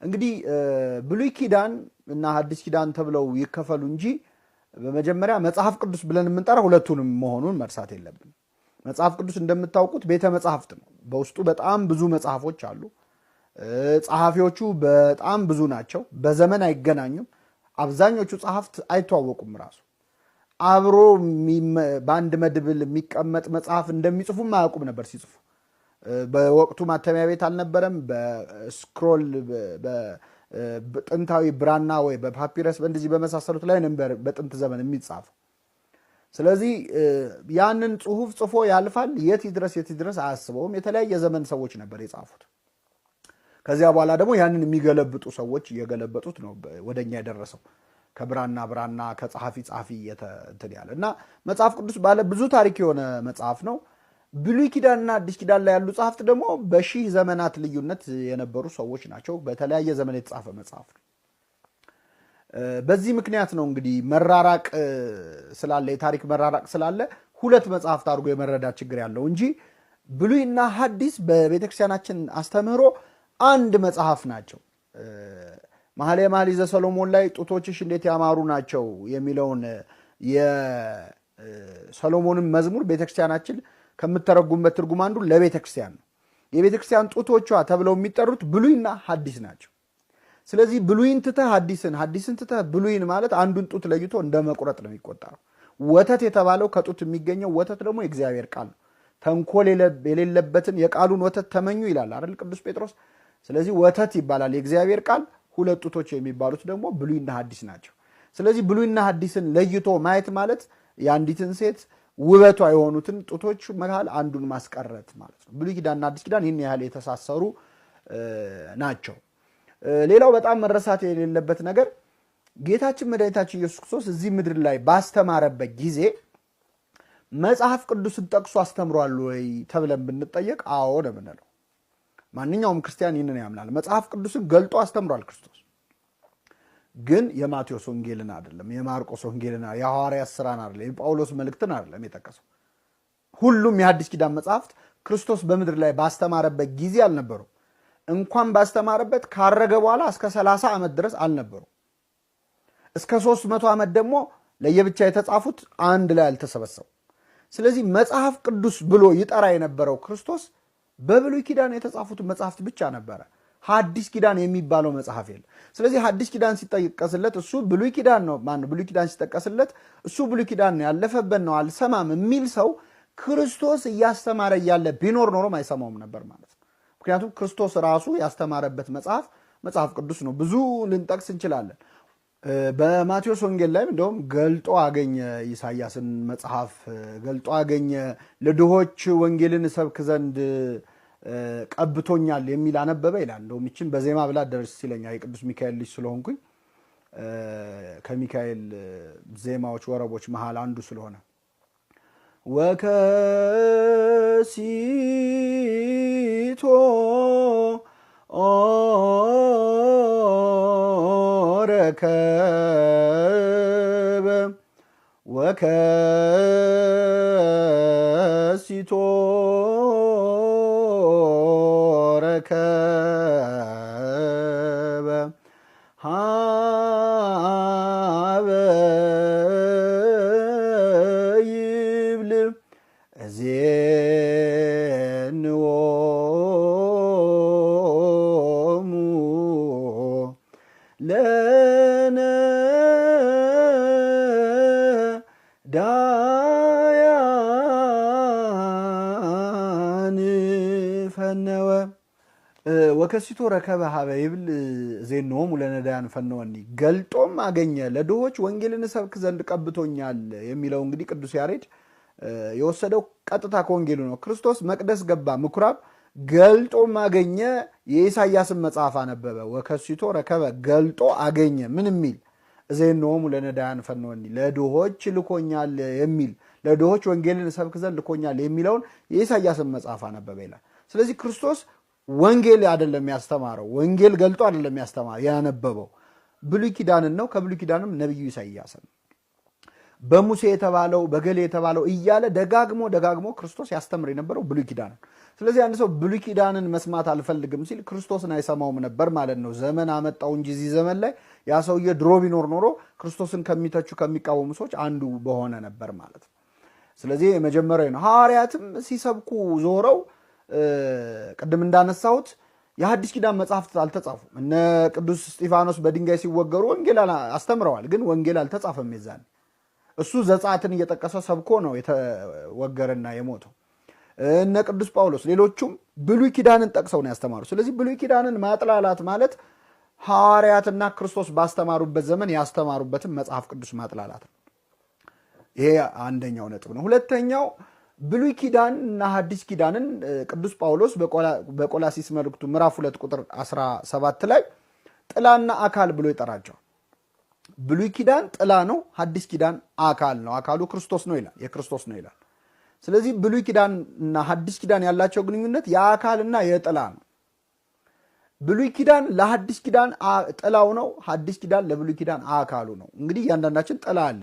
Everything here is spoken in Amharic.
እንግዲህ ብሉይ ኪዳን እና ሐዲስ ኪዳን ተብለው ይከፈሉ እንጂ በመጀመሪያ መጽሐፍ ቅዱስ ብለን የምንጠራው ሁለቱንም መሆኑን መርሳት የለብንም። መጽሐፍ ቅዱስ እንደምታውቁት ቤተ መጽሐፍት ነው። በውስጡ በጣም ብዙ መጽሐፎች አሉ። ጸሐፊዎቹ በጣም ብዙ ናቸው። በዘመን አይገናኙም። አብዛኞቹ ጸሐፍት አይተዋወቁም። ራሱ አብሮ በአንድ መድብል የሚቀመጥ መጽሐፍ እንደሚጽፉም አያውቁም ነበር ሲጽፉ። በወቅቱ ማተሚያ ቤት አልነበረም። በ scroll፣ በጥንታዊ ብራና ወይ በፓፒረስ በእንደዚህ በመሳሰሉት ላይ ነበር በጥንት ዘመን የሚጻፈው። ስለዚህ ያንን ጽሁፍ ጽፎ ያልፋል። የት ይድረስ የት ይድረስ አያስበውም። የተለያየ ዘመን ሰዎች ነበር የጻፉት። ከዚያ በኋላ ደግሞ ያንን የሚገለብጡ ሰዎች እየገለበጡት ነው ወደኛ የደረሰው። ከብራና ብራና፣ ከጸሐፊ ጸሐፊ እንትን ያለ እና መጽሐፍ ቅዱስ ባለ ብዙ ታሪክ የሆነ መጽሐፍ ነው። ብሉይ ኪዳንና አዲስ ኪዳን ላይ ያሉ ጸሐፍት ደግሞ በሺህ ዘመናት ልዩነት የነበሩ ሰዎች ናቸው። በተለያየ ዘመን የተጻፈ መጽሐፍ ነው። በዚህ ምክንያት ነው እንግዲህ መራራቅ ስላለ፣ የታሪክ መራራቅ ስላለ ሁለት መጽሐፍት አድርጎ የመረዳት ችግር ያለው እንጂ ብሉይና ሐዲስ በቤተክርስቲያናችን አስተምህሮ አንድ መጽሐፍ ናቸው። መኃልየ መኃልይ ዘሰሎሞን ላይ ጡቶችሽ እንዴት ያማሩ ናቸው የሚለውን የሰሎሞንን መዝሙር ቤተክርስቲያናችን ከምተረጉምበት ትርጉም አንዱ ለቤተክርስቲያን ነው። የቤተክርስቲያን ጡቶቿ ተብለው የሚጠሩት ብሉይና ሐዲስ ናቸው። ስለዚህ ብሉይን ትተህ ሐዲስን፣ ሐዲስን ትተህ ብሉይን ማለት አንዱን ጡት ለይቶ እንደ መቁረጥ ነው የሚቆጠረው። ወተት የተባለው ከጡት የሚገኘው ወተት ደግሞ የእግዚአብሔር ቃል ነው። ተንኮል የሌለበትን የቃሉን ወተት ተመኙ ይላል አይደል ቅዱስ ጴጥሮስ። ስለዚህ ወተት ይባላል የእግዚአብሔር ቃል። ሁለት ጡቶች የሚባሉት ደግሞ ብሉይና ሐዲስ ናቸው። ስለዚህ ብሉይና ሐዲስን ለይቶ ማየት ማለት የአንዲትን ሴት ውበቷ የሆኑትን ጡቶች መሃል አንዱን ማስቀረት ማለት ነው። ብሉይ ኪዳንና አዲስ ኪዳን ይህን ያህል የተሳሰሩ ናቸው። ሌላው በጣም መረሳት የሌለበት ነገር ጌታችን መድኃኒታችን ኢየሱስ ክርስቶስ እዚህ ምድር ላይ ባስተማረበት ጊዜ መጽሐፍ ቅዱስን ጠቅሶ አስተምሯል ወይ ተብለን ብንጠየቅ አዎ ነው የምንለው። ማንኛውም ክርስቲያን ይህንን ያምናል። መጽሐፍ ቅዱስን ገልጦ አስተምሯል ክርስቶስ። ግን የማቴዎስ ወንጌልን አይደለም፣ የማርቆስ ወንጌልን፣ የሐዋርያት ስራን አይደለም፣ የጳውሎስ መልእክትን አይደለም የጠቀሰው። ሁሉም የሐዲስ ኪዳን መጽሐፍት ክርስቶስ በምድር ላይ ባስተማረበት ጊዜ አልነበሩም። እንኳን ባስተማረበት ካረገ በኋላ እስከ 30 ዓመት ድረስ አልነበሩም። እስከ 300 ዓመት ደግሞ ለየብቻ የተጻፉት አንድ ላይ አልተሰበሰቡ። ስለዚህ መጽሐፍ ቅዱስ ብሎ ይጠራ የነበረው ክርስቶስ በብሉይ ኪዳን የተጻፉት መጽሐፍት ብቻ ነበረ። ሐዲስ ኪዳን የሚባለው መጽሐፍ የለም። ስለዚህ ሐዲስ ኪዳን ሲጠቀስለት እሱ ብሉይ ኪዳን ነው፣ ማነው ብሉይ ኪዳን ሲጠቀስለት እሱ ብሉይ ኪዳን ነው ያለፈበት ነው አልሰማም የሚል ሰው ክርስቶስ እያስተማረ እያለ ቢኖር ኖሮም አይሰማውም ነበር ማለት ነው። ምክንያቱም ክርስቶስ ራሱ ያስተማረበት መጽሐፍ መጽሐፍ ቅዱስ ነው። ብዙ ልንጠቅስ እንችላለን። በማቴዎስ ወንጌል ላይም እንደውም ገልጦ አገኘ፣ ኢሳያስን መጽሐፍ ገልጦ አገኘ፣ ለድሆች ወንጌልን እሰብክ ዘንድ ቀብቶኛል የሚል አነበበ ይላል። እንደውም ይችን በዜማ ብላ ደርስ ይለኛል። የቅዱስ ሚካኤል ልጅ ስለሆንኩኝ ከሚካኤል ዜማዎች ወረቦች መሃል አንዱ ስለሆነ ወከሲቶ ረከበ፣ ወከሲቶ ረከበ ሀበ ይብል እዜንዎሙ ለነዳያን ፈነወ። ወከሲቶ ረከበ ሀበ ይብል ዜንዎሙ ለነዳያን ፈነወኒ፣ ገልጦም አገኘ ለድሆች ወንጌልን እሰብክ ዘንድ ቀብቶኛል የሚለው እንግዲህ ቅዱስ ያሬድ የወሰደው ቀጥታ ከወንጌሉ ነው። ክርስቶስ መቅደስ ገባ ምኩራብ፣ ገልጦም አገኘ፣ የኢሳያስን መጽሐፍ አነበበ። ወከሲቶ ረከበ ገልጦ አገኘ ምን የሚል? እዜንዎሙ ለነዳያን ፈነወኒ፣ ለድሆች ልኮኛል የሚል፣ ለድሆች ወንጌልን እሰብክ ዘንድ ልኮኛል የሚለውን የኢሳያስን መጽሐፍ አነበበ ይላል። ስለዚህ ክርስቶስ ወንጌል አይደለም ያስተማረው፣ ወንጌል ገልጦ አይደለም ያስተማረው፣ ያነበበው ብሉይ ኪዳንን ነው። ከብሉይ ኪዳንም ነብዩ ኢሳይያስን ነው። በሙሴ የተባለው በገሌ የተባለው እያለ ደጋግሞ ደጋግሞ ክርስቶስ ያስተምር የነበረው ብሉይ ኪዳንን። ስለዚህ አንድ ሰው ብሉይ ኪዳንን መስማት አልፈልግም ሲል ክርስቶስን አይሰማውም ነበር ማለት ነው። ዘመን አመጣው እንጂ እዚህ ዘመን ላይ ያ ሰውዬ ድሮ ቢኖር ኖሮ ክርስቶስን ከሚተቹ ከሚቃወሙ ሰዎች አንዱ በሆነ ነበር ማለት ነው። ስለዚህ የመጀመሪያው ነው። ሐዋርያትም ሲሰብኩ ዞረው ቅድም እንዳነሳሁት የሐዲስ ኪዳን መጽሐፍት አልተጻፉም። እነ ቅዱስ እስጢፋኖስ በድንጋይ ሲወገሩ ወንጌል አስተምረዋል፣ ግን ወንጌል አልተጻፈም። የዛኔ እሱ ዘጸአትን እየጠቀሰ ሰብኮ ነው የተወገረና የሞተው። እነ ቅዱስ ጳውሎስ ሌሎቹም ብሉይ ኪዳንን ጠቅሰው ነው ያስተማሩ። ስለዚህ ብሉይ ኪዳንን ማጥላላት ማለት ሐዋርያትና ክርስቶስ ባስተማሩበት ዘመን ያስተማሩበትን መጽሐፍ ቅዱስ ማጥላላት ነው። ይሄ አንደኛው ነጥብ ነው። ሁለተኛው ብሉይ ኪዳን እና ሐዲስ ኪዳንን ቅዱስ ጳውሎስ በቆላሲስ መልእክቱ ምዕራፍ 2 ቁጥር 17 ላይ ጥላና አካል ብሎ ይጠራቸዋል። ብሉይ ኪዳን ጥላ ነው፣ ሐዲስ ኪዳን አካል ነው። አካሉ ክርስቶስ ነው ይላል፣ የክርስቶስ ነው ይላል። ስለዚህ ብሉይ ኪዳን እና ሐዲስ ኪዳን ያላቸው ግንኙነት የአካልና የጥላ ነው። ብሉይ ኪዳን ለሐዲስ ኪዳን ጥላው ነው፣ ሐዲስ ኪዳን ለብሉይ ኪዳን አካሉ ነው። እንግዲህ እያንዳንዳችን ጥላ አለ።